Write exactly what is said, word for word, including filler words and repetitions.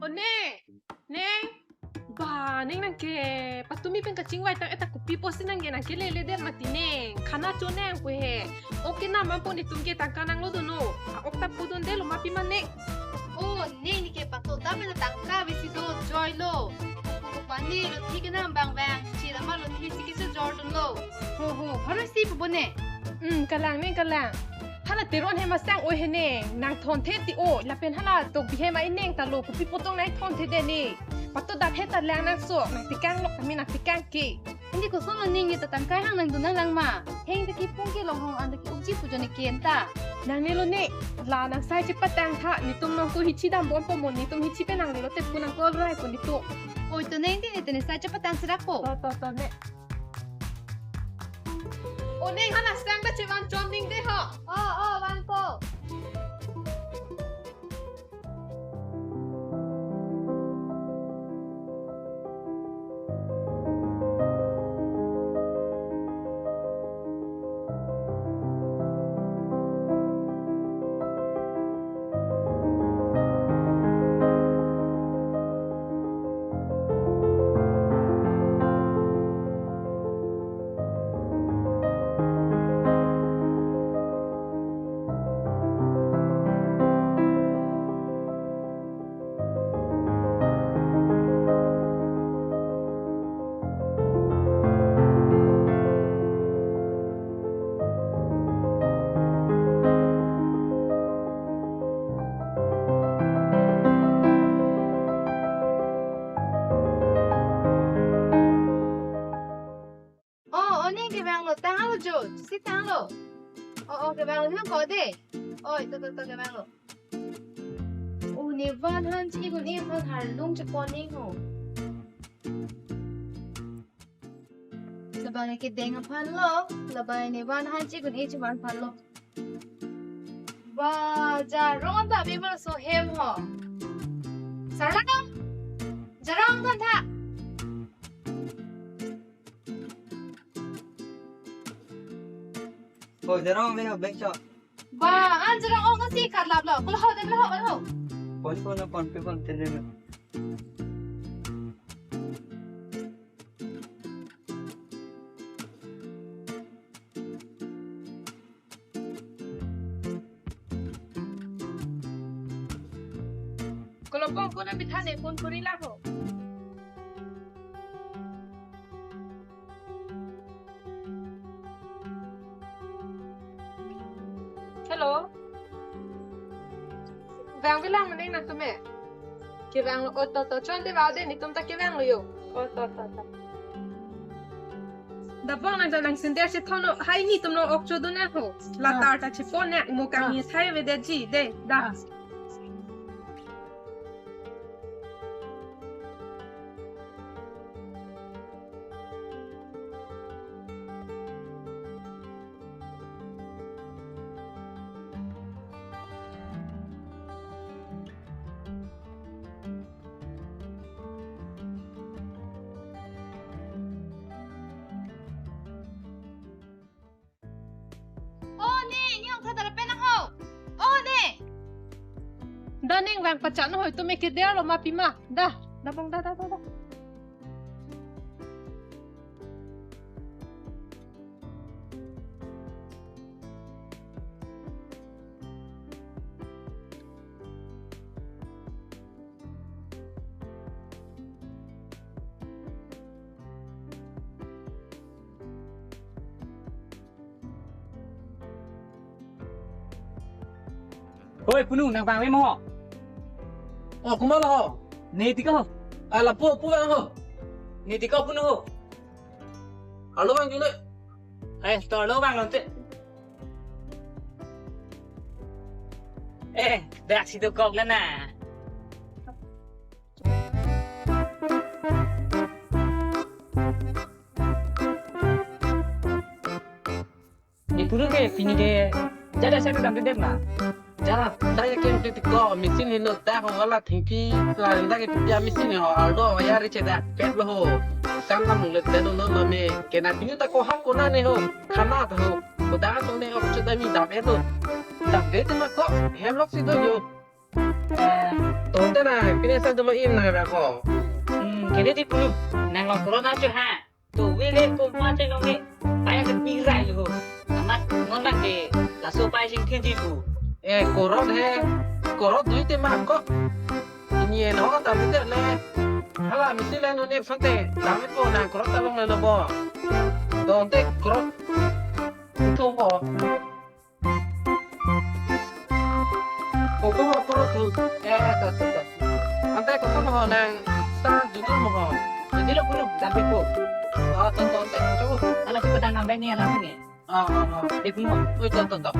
O neng, neng. Ba, neng nangke patumi pen kachingvai tang eta kopi pusi nangke nangke lele det mati neng. Khana cho neng pu he. Ok ke nam mampo netum ke tangka nanglo dono. A-ok ta pudun detlo ma pima neng. O, neng neke patota pen tangka besi do joilo. Pupu pani lo thik nam bang bang. Chira ma lo thik si kese jordunlo. Ho ho, pharo si pupu neng. Hmm, kalang neng kalang. Hala Teron hem asang oi he neng, nang thon the ti o, lapen hala Tokbi hem a-ineng ta lo, kopi pu tong nang thon the de neng. Pato dap he ta lang nang so, nang tikang lok kami nang tikang ke. Andi koson lo neng ne ta tangkai hang nang dun nang lang ma. Heng ta kipung ke long hong an ta ki-ukji pu jo ne ken ta. Nang ne lo neng, la nang sai chepatang tha, netum nang ko hichi dambompo mo, netum hichi pen nang lelo te pu nang ko rai pu netum. Oi to neng ti ne te ne sai chepatang serak po. To, to, to neng. O neng hala sang ta chevan chom neng de ho. O, o, vanpo. O, o neng kevanglo, tanglo jo, si tanglo. O, o, kevanglo, hang ko de. Oi, to, to, to, kevanglo. O, ne van han chi gun e phan harlung chepon neng ho. Labang ke deng aphan lo, labang ne van han chi gun e chevan aphan lo. Ba, Jarong ta bi mal so hem ho. Sarla, Jarong thon tha. Ko Jarong le bek cho. Ba, an Jarong ong si karlap lo. Kul ho dem lo ho ho. Pon pon pon pe pon tene. Kolopong ko na bithane phone kori la ho. Hello. Vang bilang mane nangtum e. Kevang lo, o to to, chonde ba de netum ta kevang lo yo. O to to to. Dabong nang ta nang sender si thono, hai netum lo ok chodun nang ho. Latar ta chepon nang mo kang ni thai ve de ji de. Da. O ne, ne ong thadar pen ho. O ne. Da neng vang pachan hoi tu me ke der lo ma pima. Da, da bang da da da da. Oi, punu, nang vangve mo? Oh, komat lo ho? Ne tiko. Ala po, po vang ho. Ne tiko punu ho. Arlo vang jule. Eh, to arlo vang lonte. Eh, dak si dokok la na. Di punu ke pini ke jada satu dam dedem na. Jada, dak ya kem tiko, machine heno dak ho, wala thengpi la dak ke pia machine ho, ardo waya re che dak pet lo ho. Kam kam le dak lo lo me, ke na pini ta ko hak ko na ne ho, khana ta ho. Ko dak to ne ho, che da mi dam et lo. Dam de te ma ko, hem lok si do yo. Eh, tonte na, pini sa do ma im na ra ko. Hmm, kene di punu, nang lo corona chu ha. To vele ko mate nong ne. Paya ke pirai lo. Amat non na ke laso paya sing thin di pu. Eh, korot he. Korot dui te ma ko. Ini en ho ta mite le. Hala misi le non ne sante. Dam et po nang korot ta long le lo bo. Tonte korot. Ito po. Koko ho, koro tu. Eh, to, to, to. Ante koko ho nang sa jujur mo ho. Jadi lo punu, tapi po. Oh, to, to, to, to. Ala si padang nang bani ala ni. Ah, ah, ah. Di punu. Oi, to, to, to.